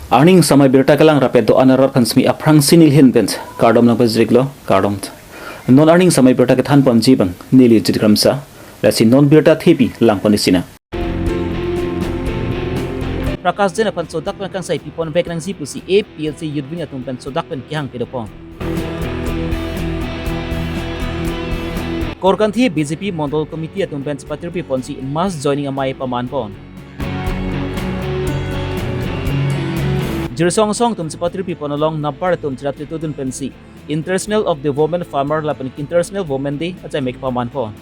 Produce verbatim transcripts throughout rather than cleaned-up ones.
Arni ingsamai birta kelang rapet do-an arat aphan simi aphrangsi nelihin pen kardom nangpajirlo, kardom. Non arni ingsamai birta kethan ponji abang neli Jit Kramsa, lasi non birta thepi lang pon isi nang. Prakash Jain aphan sodak pen kangsai pipon vek nangji pusi A P L C Youth Wing atum pen sodak pen kehang kedo pon. Korkanthi B J P Mondol Committee atum pen chepatir piponsi mass joining amei paman pon. Jirsong song atum chepatir pipon along nabar atum cherap titudun pensi International of the Women Farmer lapen International Women Day achamek paman pon.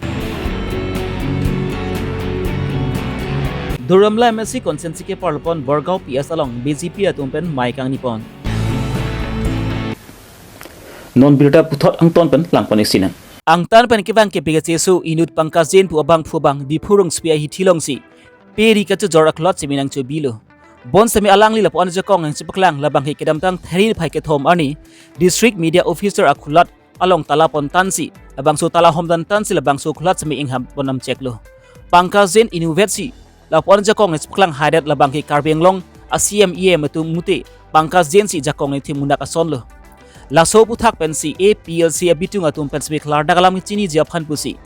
Duar Amla M A C constituency keparlo pon Borgaon P S along B J P atum pen mei kangni pon. Non birta puthot angton pen lang pon isi nang. Angtan pen kevang kepik acheso inut Pankaj Jain pu abangphu abang Diphu rongsopi ahithi alongsi pe ri kachojor akhulat simi nangchobilo. Bonsitame alangli lapu-an ajakong nangchepaklang labangke kedamtang There niphai kethom arni District Media Officer akhulat along tala pon tansi, labangso tala hom dan tansi labangso akhulat simi ingham pon dam cheklo. Pankaj Jain inutvet si lapu-an ajakong nangchepaklang haidet labangke Karbi Anglong a C M E M atum mute Pankaj Jain si ajakong nangthim munak asonlo. Laso aputhak pensi A P L C abitung atum pen simi klardak alam chiniji aphan pusi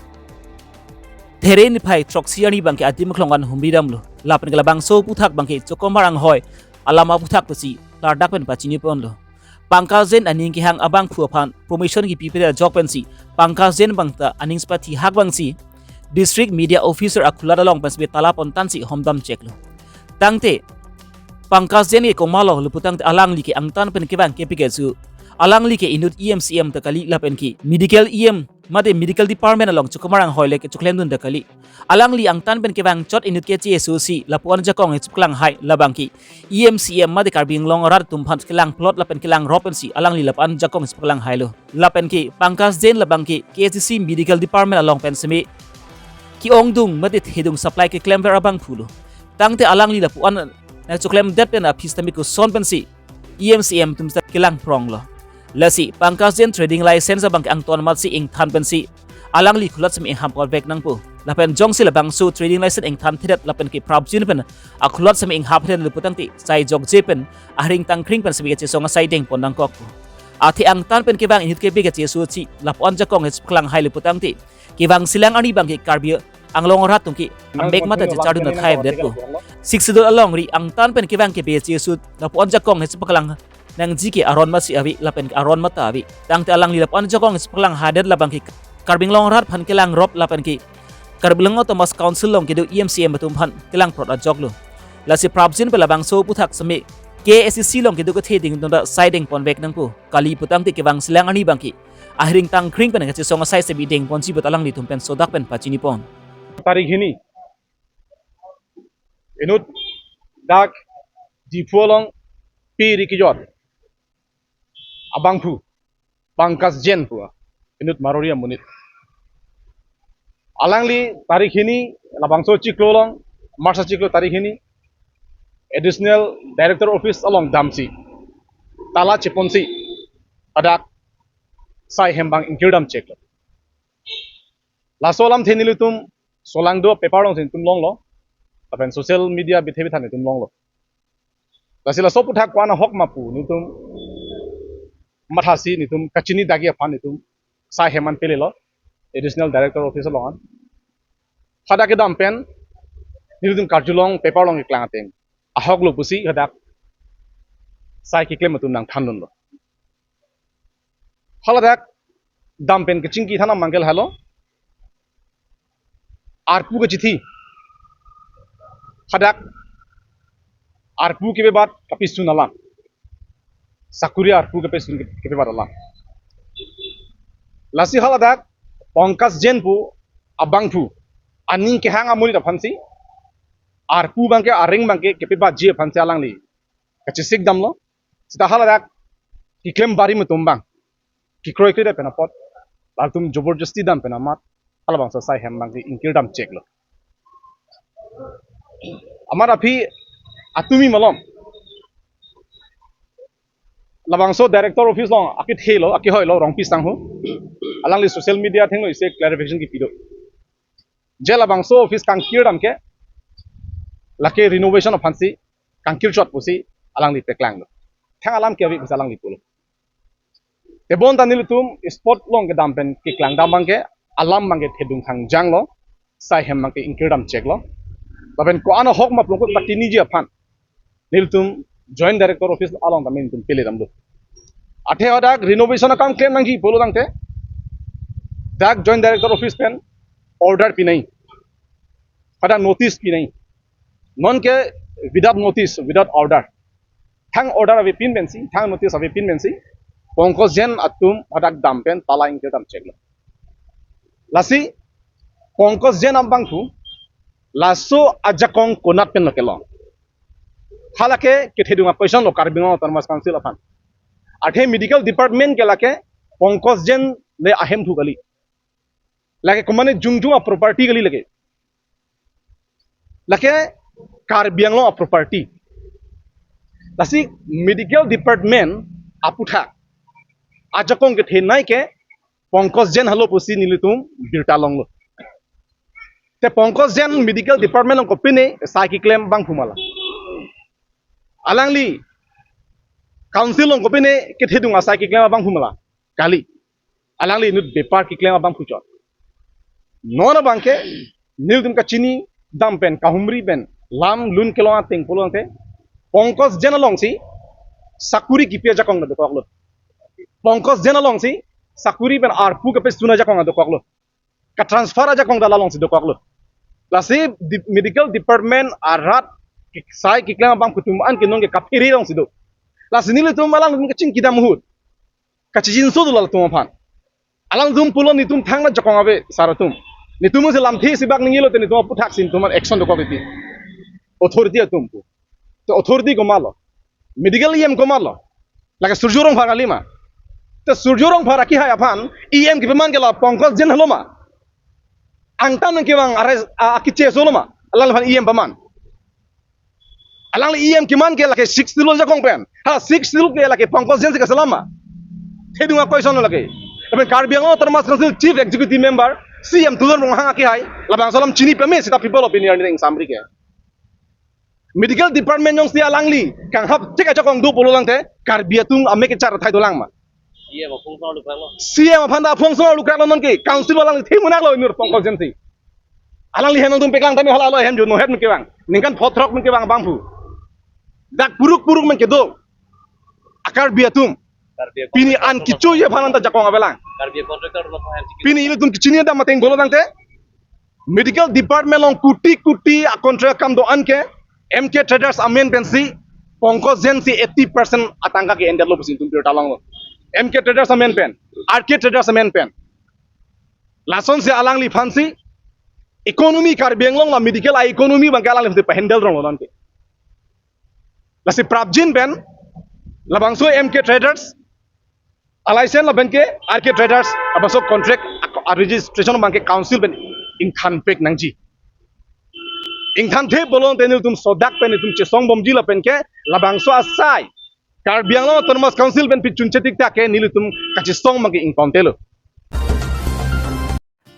There niphai throksi arni abangke adim aklong an humri damlo. Lapen ke labangso aputhak abangke Chokomar anghoi alam aputhak pusi klardak pen pachini ponlo. Pankaj Jain aning kehang abangphu aphan promotion kipipe ajok pensi Pankaj Jain abang ta aning chepathi hak abangsi District Media Officer akhulat along pen simi tala pon tansi hom dam cheklo. Tangte Pankaj Jain ke komatlo lapu tangte alangli ke angtan pen kevang kepik acheso, alangli ke inut E M C M ta kali lapen ke medical E M mate medical department along Chokomar anghoi le kechoklemdun ta kali. Alangli angtan pen kevang chot inut ke acheso si lapu-an ajakong nangchepaklang hai labangke E M C M mate Karbi Anglong arat atum aphan kelang plot lapen kelang rop pensi alangli lapu-an ajakong nangchepaklang hailo. Lapen ke Pankaj Jain labangke K H D C Medical Department along pen simi ke-ongdung mate thedung supply keklemver abangphulo. Tangte alangli lapu-an nangchoklemdet pen aphi sitame koson pensi E M C M atum ta kelang pronglo. Lasi Pankaj Jain trading license abangke angton amatsi ingthan pensi alangli akhulat simi ingham pon vek nangpo. Lapen jongsi labangso trading license ingthan thedet lapen ke prapjin pen akhulat simi inghap thedet lapu tangte sai jokje pen ahring tangkring pen simi kachesong asai deng pon nangkokpo. Athe angtan pen kevang inut kepik acheso si lapu-an ajakong nangchepaklang hai lapu tangte kevangsi lang arni abangke Karbi Anglong arat atum ke amek mate chechardun athai avedetpo. Sixth Schedule alongri angtan pen kevang kepik acheso lapu-an ajakong nangchepaklang nangji ke aron amatsi ave lapen ke aron amat ta ave. Tangte alangli lapu-an ajakong nangchepaklang haidet labangke Karbi Anglong arat aphan kelang rop lapen ke Karbi Anglong Autonomous Council along kedo E M C M atum aphan kelang prot ajoklo. Lasi prapjin pen labangso aputhak simi K H D C along kedo kethe ding atum ta sai deng pon vek nangpo. Kali lapu tangte kevangsi lang arni abangke ahring tangkring pen kachesong asai simi deng ponji pu ta alanglitum pen sodak pen pachini pon. Tarik hini inut dak Diphu along pe ri kejor abangphu Pankaj Jain pu inut Marori amonit. Alangli tarik hini labangso achiklo along, March achiklo tarik hini, Additional Director Office along damsi tala cheponsi hadak sai hem abang ingkir dam cheklo. Laso alamthe nelitum solangdo paper alongsi nelitum longlo. Lapen social media bithe bitha nelitum longlo. Lasi laso aputhak ko-an ahok ma pu nelitum mathasi nelitum kachini dagi aphan nelitum sai hem an pelelo Additional Director Office along an. Hadak kedam pen nelitum karjulong paper along keklang ateng ahoklo pusi hadak sai keklem atum nangthandunlo. Haladak dam pen kachingki than abangke lahelo. Arpu kachithi. Hadak arpu kepebat kapesun alam. Sakuri arpu kapesun kepebat alam. Lasi haladak Pankaj Jain pu abangphu aning kehang amonit aphansi arpu abangke areng abangke kepebatji aphansi alangli kachesik damlo. Seta haladak keklem barim atum abang kekroikre det pen apot latum joborjosti dam pen amat halabangso sai hem abangke ingkir dam cheklo. Amat aphi atumi malom labangso Director Office along akethelo akehoilo Rongpi sangho alangli social media athengno isi clarification kipido. Je labangso office kangkir dam ke lake renovation aphansi kangkir chot pusi alangli peklanglo. Thang alam ke ave pusi alangli pulo. Tebonta nelitum spot along kedam pen keklang dam abangke alam abangke thedung khangjanglo, sai hem abangke ingkir dam cheklo. Lapen ko-an ahok ma plongkut patiniji aphan nelitum Joint Director Office along tame nelitum pele damlo. Athe hadak renovation akam klem nangji pulo tangte, dak Joint Director Office pen order pinai, pada notice pinai. Non ke without notice, without order, thang order avepin pensi, thang notice avepin pensi Pankaj Jain atum hadak dam pen tala ingkir dam cheklo. Lasi Pankaj Jain abangphu laso ajakong konat pen lo kelong, halake kethedung a-question lo Karbi Anglong Autonomous Council aphan. Athe medical department ke lake Pankaj Jain le ahemphu kali, lake komatne jongjung a-property kali lake. Lake Karbi Anglong a-property. Lasi medical department aputhak ajakong kethenei ke Pankaj Jain helo pusi nelitum birta longlo. Te Pankaj Jain medical department along kopine sai keklem abangphu ma la? Alangli council along kopine kethedung asai keklem abangphu ma la? Kali. Alangli inut bepar keklem abangphu chot. Non abangke nelitum kachini dam pen, kahumri pen, lam lun kelong ateng pulo tangte, Pankaj Jain alongsi sakuri kipi ajakong dokoklo. Pankaj Jain alongsi sakuri pen arpu kapesun ajakong dokoklo. Ka-transfer ajakong ta la alongsi dokoklo. Lasi di-, medical department arat ki-, sai keklem abangphu atum an ke non ke kaphere alongsi do. Lasi nelitum alangtum kachingki dam ahut kachijinso do latum aphan. Alangtum pulo netum thang ajakong ave sar atum. Netum si lamthe isi bak ningjelo te netum aputhak si netum an action dokok titi. Authority atum pu. To authority komatlo? Medical E M komatlo? Lake Surjya Rongphar kali ma? To Surjya Rongphar akehai aphan E M kepaman ke la Pankaj Jain helo ma? Angtan kevang arai a-, akiche solo ma? Alangphan E M paman. Alangli E M keman ke lake Sixth Schedule ajakong pen. Ha, Sixth Schedule ke lake Pankaj Jain si kaselam ma? Thedung a-question lo lake. Lapen Karbi Anglong Autonomous Council Chief Executive Member C M Tuliram Ronghang akehai labangso alam chini pame seta people opinion ring samri ke. Medical department jongsi alangli kanghap chek ajakong do pulo tangte Karbi atum amek kechar athai dolang ma? C M aphong song lukraklo. C M aphan ta aphong song lukraklo non ke. Council alangli themunak lo inut Pankaj Jain si. Alangli hem nangtum peklang tame hala lo hem jo no het men kevang. Ningkan photrok men kevang abangphu. Dak puruk puruk men kedo a-Karbi atum. Karbi atum. Pini an kecho ye aphan anta jakong avelang. Karbi contractor lo phan. Pini ilitum kechini dam ateng pulo tangte medical department along kuti kuti a-contract akam do-an ke M K Traders amen pensi Pankaj Jain si eighty percent atangka ke-endetlo pusi netum birta longlo. M K Traders amen pen, R K Traders amen pen. Lasonsi alangliphan si economy Karbi Anglong la medical a-economy abangke alangliphan si pahandle ronglo non ke. Lasi prapjin pen labangso M K Traders a-license lapen ke R K Traders labangso contract a-, a-registration abangke council pen ingthanpek nangji. Ingthanthe pulo tangte nelitum sodak pen netum chesong bomji lapen ke labangso asai Karbi Anglong Autonomous Council pen pichun chetik ta ke nelitum kachesong abangke ingtontelo.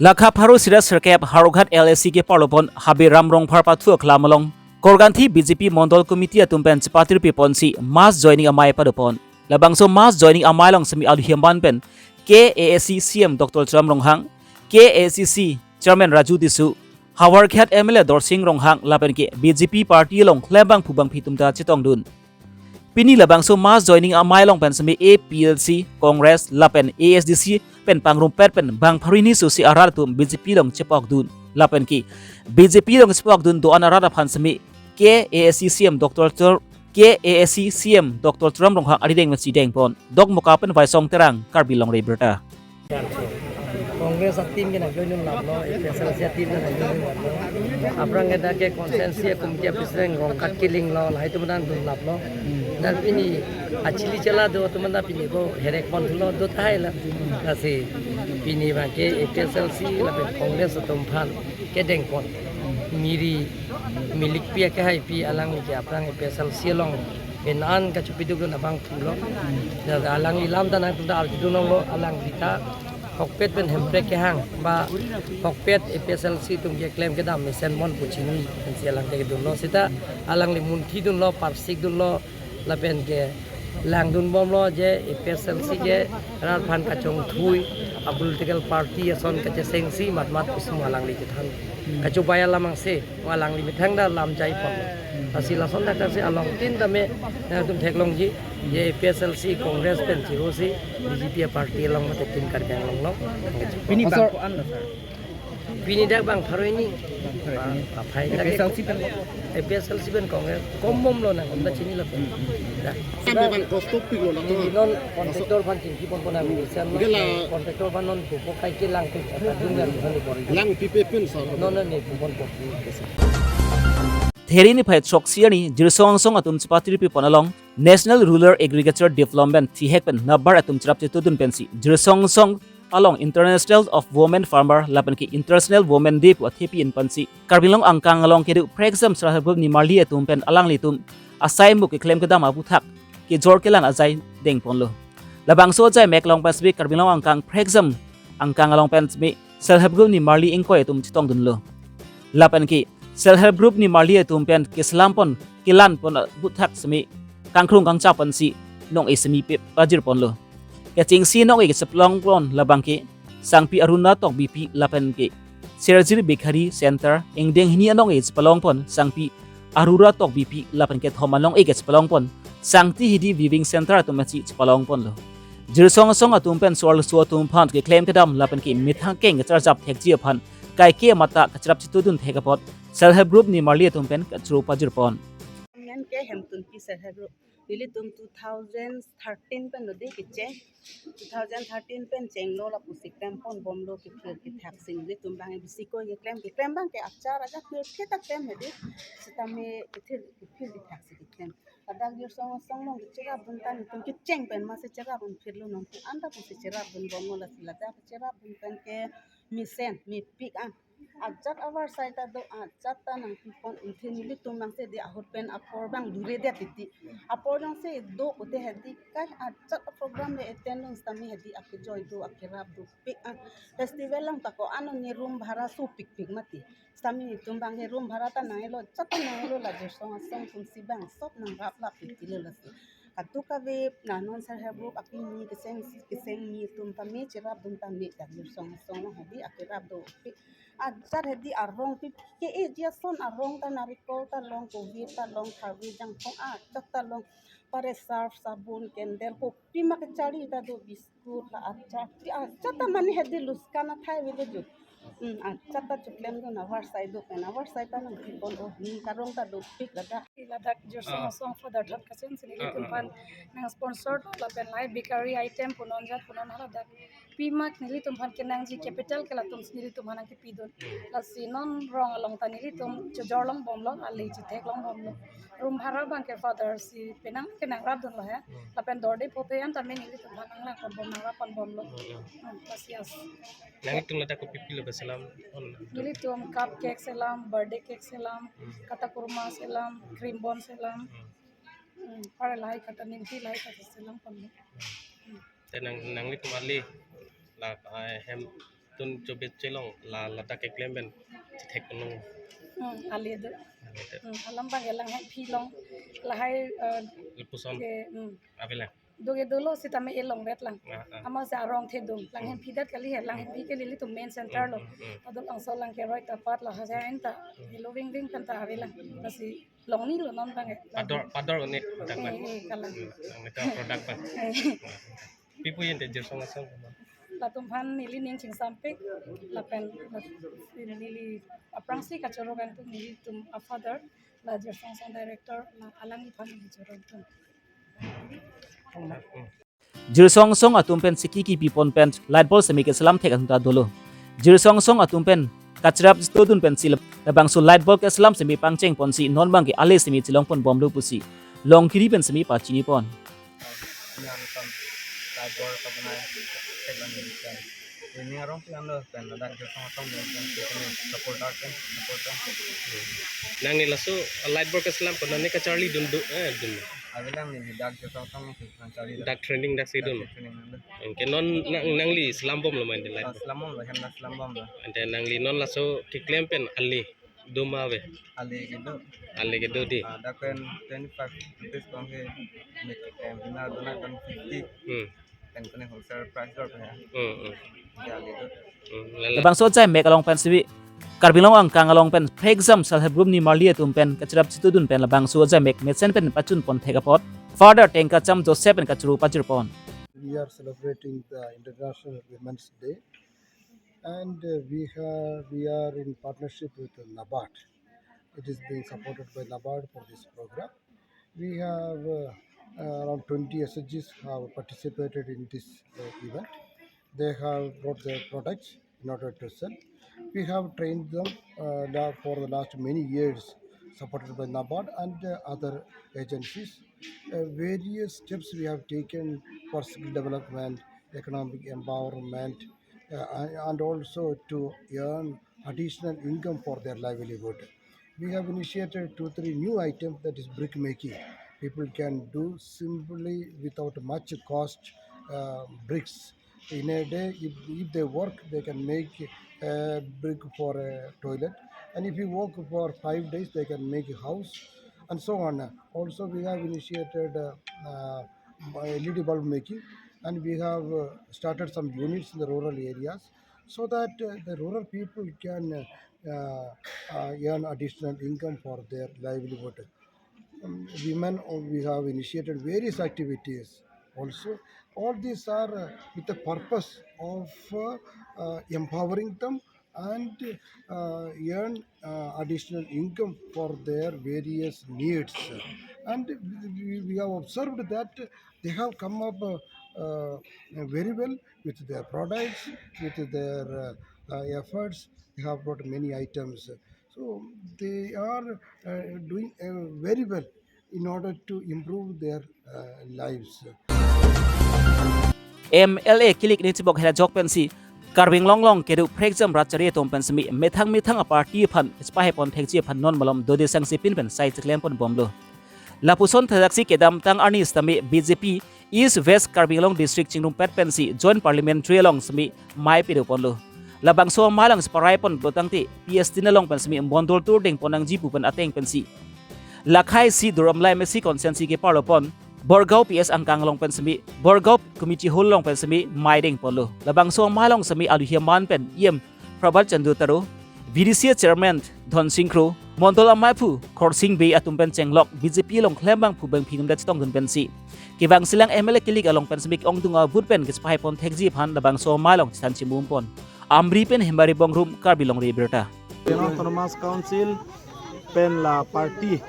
Lakha pharo sira sirkep Howraghat L A C keparlopon Habe Ram Rongphar pathu aklam along Korganthi B J P Mondol Committee atum pen chepatirpi ponsi mass joining amei padopon. Labangso mass joining amei along semi alu hiamban pen K A A C C M Doctor Tuliram Ronghang, K A A C C Chairman Raju Tisso, Howraghat M L A Dorsing Ronghang lapen ke B J P party along klembang phubang phitum ta chetongdun. Pini labangso mass joining amei along pen semi A P L C, Congress lapen A S D C pen pangrumpet pen bang pharo hini susi arat atum B J P along chepokdun. Lapen ke B J P along chepokdun do-an arat aphan semi K A A C C M Doctor Tur-, K A A C C M Doctor Tuliram Ronghang arideng mesi dengpon. Dokmoka pen Vaisong Terang, Karbi Longri Abirta. Congress a-team ke nangjoin dunlaplo, A P H L C a-team ke nangjoin dunlaplo. Aphrang ke dak ke constituency committee a-president Rongkat Killing lo, lahai atum nangdunlaplo. Dan pini achili chala do atum nang pini ko herek pon thulo do tahai la. Lasi pini abangke A P H L C lapen Congress atum aphan kedengpon. Miri milikpi akehaipi alangli ke aphrang A P H L C along penan kachepidukdun abangphu lo. Alangli lam ta nangtum ta arjudun longlo, alangli ta hokpet pen hemprek kehang ba hokpet A P H L C atum keklem kedam mesen mon pu chini pensi alang kedunlo seta alangli munthidunlo, parsikdunlo, Lapen ke langdun bomlo je A P H L C ke rat aphan kachongthui, a political party ason kachesengsi matmat kusum alangli chethan. Kachobai alam angse, alangli methang ta lam chai pon. Lasi lason dak si along tin tame nangtum theklongji, je A P H L C Congress pen chirosi B J P party along mate Team Karbi Anglong along. Pini Oh, sir. bang ko-an lo, sir? Pini dak bang pharo hini. Bang pharo hini. Ah, aphai A P H L C pen lo? A P H L C pen Congress. Kombomlo nang, om ta chinilo pen. Hmm. Dak. Sampai bang kostok pik lo, Pini lato. non contractor aphan chingki ponpo nang, Enggak lah. Contractor aphan non pupo kaike langpik, kadung yang Enggak. Langpipe pen, sir. Non non ne puponpo. Theri niphai throksi arni Jirsong Asong atum chepatiri pipon along National Rural Agriculture Development thihek pen NABARD atum cherap chetudun pensi Jirsong Asong along International of Women Farmer lapen ke International Women Day pu athepi in pensi Karbi Anglong angkang along kedo phrekjam Self Help Group nimarli atum pen alanglitum asai muk keklem kedam aputhak kejor kelang ajai dengponlo. Labangso ajai mek along pensi Karbi Anglong angkang phrekjam angkang along pensi Self Help Group nimarli ingkoi atum chetongdunlo. Lapen ke Self Help Group nimarli atum pen keselam pon kelan pon aputhak semi kangkrung kangcha pensi nong-e semipe pajir ponlo. Kechengsi nong-e kechepalong pon labang ke Sangpi Aruna Tokbipi lapen ke Serjir Bakery Center ingdeng hini anong-e chepalong pon Sangpi Arura Tokbipi lapen kethom anong-e kechepalong pon Sangti Hidi Weaving Center atum pensi chepalong ponlo. Jirsong Asong atum pen so-arloso atum aphan keklem kedam lapen ke methang keng kacharjap thekji aphan kaike amata kacherap chetudun thek apot Self Help Group nimarli atum pen kachoro pajir pon. Ngan ke Hemtunpi Self Help Group. Nelitum two thousand thirteen pen lo dei kecheng. Two thousand thirteen pen chenglo lapusi klem ponbomlo kephir kethak si nelitum bang bisi ko keklem keklem bang ke achar ajak me phe ta klem hedi. Sitame kephir kephir kethak si keklem. Ladak Jirsong Asong along kecherapdun ta nelitum kecheng pen masi cherapdun phirlo nong pu anta pusi cherapdunbomlo lasi ladak kecherapdun pen ke mesen mepik an. Ajat avarsai ta do, ajat ta nangpipon inthin nelitum bang si dei ahut pen apor bang dure det titi. Apor bang si do pute hedi kai ajat program le attend long sitame hedi akejoi do akerap dopik an. Festival along ta ko-an ne room bhara sopikpik mati. Sitame nelitum bang he room bhara ta nanglo, ajat ta nanglo la Jirsong Asong atum si bang sop nangraplap titi lo lasi. Kadokave na non Self Help Group apini keseng keseng nelitum tame cherapdun tame dak Jirsong Asong along hedi akerap dopik. Ajat hedi arong pi ke e ji ason arong ta narikol ta long, kove ta long, thavi jangphong ajat ta long, pare surf, sabun, candle, kopi ma kecharli ta do, biscuit la achar ti ajat ta mane hedi luskan athai village. Hmm, ajat ta cheklemdun avarsai do pen avarsai ta nangpipon o ni karong ta dopik ladak. Ladak Jirsong Ah. Asong Father Thon Kachin si Ah, nelitum ah, phan ah. nang sponsor do lapen lahai bakery item punon jat punon haladak. Pimak nelitum phan kenangji capital ke latum si nelitum phan nangkepidun. Hmm. Lasi non rong along ta nelitum chojor longbomlo, ale chetheklongbomlo. Room bhara bang ke Father si penang kenangrapdunlo he. Hmm. Lapen dorde phope an tame nelitum phan nanglangponbom nangrapponbomlo. Hmm, hmm. Hmm, lasi as. Nanglitum ladak kopi pilo keselam? Nelitum cupcake selam, birthday cake selam, Hmm. katakurma selam, cream bun selam. Hmm. Hmm, para lahai kata nimpi lahai kata selam ponlo. Hmm. Te nang nanglitum ale la, ah, Hemtun Chobet chelong la ladak keklem pen chethek ponlong. Hmm, ale do. Ale do. Hmm, alam bang elang hai phi long lahai, eh, Lapuson. Ke, hmm. Avelang. Dong e dolo sitame e longvet lang. Ah, ah. Amat si arong thedung. Lang Hmm. Hemphi det kali he, lang Hemphi ke nelitum main center lo. Hmm, hmm, hmm. Adolangso lang ke roi ta pat la haja en ta. Hmm. Helo wing wing kan ta avelang. Lasi longnilo non bang e. Pador, pador ne dak bang. Eh, eh, kalang. Hmm, lang ita product bang. Eh. Pi pu yen te Jirsong Asong. Latum phan neli ning chingsampik. Lapen neli aphrangsi kachoro kan tu nelitum a Father la Jirsong Asong director la alangli phan neli choro tu. Jirsong Asong atum pen siki kipipon pen light bulb semi keselam thek atum ta dolo. Jirsong Asong atum pen kacherap chetudun pensi lab-, labangso light bulb keselam semi pangcheng ponsi non bang ke ale semi chelongponbomlo pusi Longkiri pen semi pachinipon. Ini anutan light bulb ka banai thek an ini kan. Ini arong pi anlo pen ladak Jirsong Asong pen pen pen supporter pen supporter. Nangli laso light bulb keselam ko nangli kacharlidun do, eh, dun. Avelang neli dak Jirsong Asong ni kan charli dak. Dak training dak si dun. Dak training dun. Anke non nang, nangli selambomlo ma ante light Ah, bulb? Selambomlo, hem na selambomlo. Ante nangli non laso keklem pen ale. Duma ave. Ali kedo. Ali kedo di. Ah, dak pen twenty-five rupees kong ke. Mek em na dona kan fifty. Hmm. Kan kone wholesale price dor pe ya. Hmm, hmm. Ya, ali kedo. Hmm, lala. Labangso ajaimek along pen simi Karbi Anglong angkang along pen phrekjam self help group nimarli atum pen kachirap chitudun pen labangso ajaimek mesen pen pachun pon thek apot Father Tengkacham Joseph pen kachuru pajir pon. We are celebrating the International Women's Day, and uh, we have we are in partnership with NABARD. It is being supported by NABARD for this program. We have uh, uh, around twenty S H Gs have participated in this uh, event. They have brought their products in order to sell. We have trained them uh, now for the last many years, supported by NABARD and uh, other agencies. Uh, various steps we have taken for skill development, economic empowerment, uh, and, and also to earn additional income for their livelihood. We have initiated two, three new items, that is brick making. People can do simply without much cost uh, bricks. In a day, if, if they work, they can make a brick for a toilet. And if you work for five days, they can make a house and so on. Also, we have initiated uh, uh, L E D bulb making, and we have uh, started some units in the rural areas so that uh, the rural people can uh, uh, uh, earn additional income for their livelihood. Um, women, uh, we have initiated various activities also. All these are uh, with the purpose of uh, uh, empowering them and uh, earn uh, additional income for their various needs. And we, we have observed that they have come up uh, uh, very well with their products, with their uh, uh, efforts. They have brought many items. So they are uh, doing uh, very well in order to improve their uh, lives. M L A kilik ni chibok hera jok pensi Karbi Anglong along kedo phrekjam rat chari atum pen simi methang methang a party aphan chepahai pon thekji aphan non malom dode sangsi pin pen sai cheklem pon bomlo. Lapuson thajaksi kedamtang arni sitame B J P East West Karbi Anglong District chingrumpet pensi Joint Parliamentary along simi mai pido ponlo. Labangso amai along cheparai pon pulo tangte P S T along pen simi mondol tour deng pon nangji pu pen ateng pensi Lakhai C Duar Amlai M A C constituency keparlo pon Borgaon P S angkang along pen simi Borgaon Community Hall along pen simi mai deng ponlo. Labangso amai along simi aluhi aman pen E M Prabhat Chandra Taro, V D C Chairman Dhonsing Kro, Mondol amaiphu Khorsing Bey atum pen chenglok B J P along klembang phu bengphi numdet chetongdun pensi kevang silang M L A kilik along pen simi ongdung a vote pen kechepahai pon thekji aphan labangso amai along chethan chimum pon. Amri pen Hemari Bongrung, Karbi Longri Abirta. Karbi Anglong Autonomous Council pen la party,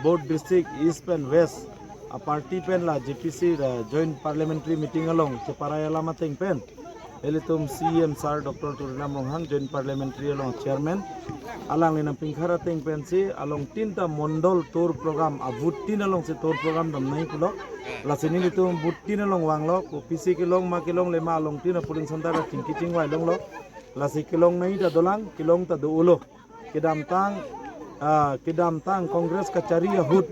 both district East pen West a party pen la J P C la Joint Parliamentary Meeting along cheparai alam ateng pen ilitum C E M sir Doctor Tuliram Ronghang, Joint Parliamentary along Chairman, alangli nangpingkhar ateng pensi along tin ta mondol tour program, a vote tin alongsi tour program damnai pulo. Lasi nelitum vote tin along vanglo, kopisi kelong ma kelongle ma along tin a polling center ta chingki chingvai longlo. Lasi kelongnei ta dolang, kelong ta do-olo. Kedamtang, ah, kedamtang Congress kachari ahut,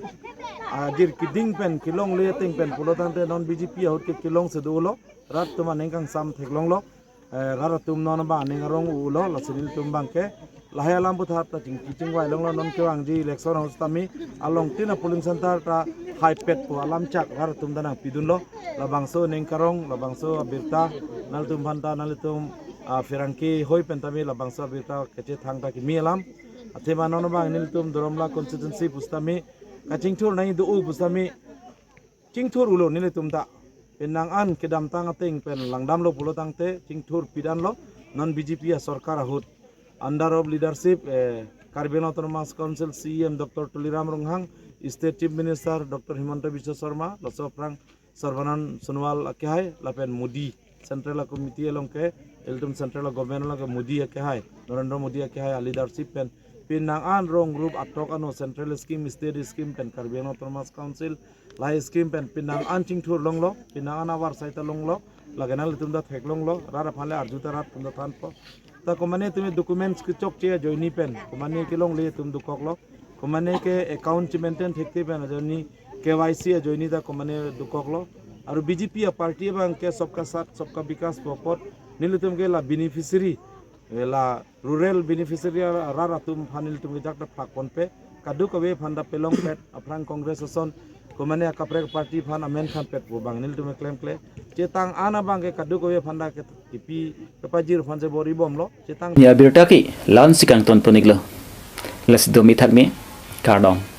ah, ajir keding pen kelongle ateng pen pulo tangte non B J P ahut ke kelongsi do-olo. Rat atum aning kangsam theklonglo. Eh, rat atum non abang aning arong u-ulo, lasi nelitum abangke lahai alam puthot ta chingki chingvai longlo. Non kevangji election ahut sitame along tin a polling center ta haipet pu alam chak rat atum ta nangpidunlo. Labangso aning karong, labangso abirta nanglitum aphan ta, nanglitum, ah, pherangke hoi pen tame labangso abirta kachethang ta kimi alam. Athema non abang nelitum Duar Amla constituency pusitame kachingthur nangji do-o pusitame chingthur-olo nelitum ta. Penang an kedamtang ateng pen langdamlo pulo tangte chingthur pidanlo non B J P a sorkar ahut. Under of leadership, eh, Karbi Anglong Autonomous Council C E M Doctor Tuliram Ronghang, State Chief Minister Doctor Himanta Biswa Sarma, laso aphrang Sarbanand Sonowal akehai, lapen Modi Central a Committee along ke, ilitum Central a Government along ke Modi akehai, Narendra Modi akehai a leadership pen penang an rong rup atok ano central scheme, state scheme pen Karbi Anglong Autonomous Council lahai scheme pen penang an chingthur longlo, penang an avarsai ta longlo, lake nanglitum ta theklonglo, rat aphan le arju ta rat atum ta thanpo. Ta komane tumi documents kechokche ajoine pen, komane kelongle atum dokoklo, komane ke account che-maintain thekthe pen ajoine, K Y C ajoine ta komane dokoklo. Aru B J P a party abangke Sabka Saath, Sabka Vikas pu apot, nelitum ke la beneficiary ela rural beneficiary arat atum aphan nelitum ke jak ta phak ponpe, kadokave aphan ta pelongpet, aphrang Congress ason, komane akaprek party aphan amen thanpet pu abang nelitum klemkle. Chetang an abang ke kadokave aphan ta ke kipi kepajir aphan si bor-ibomlo. Chetang Ni abirta ke la-ansi kangton pon-iklo. Lasi domi thakmi, kardom.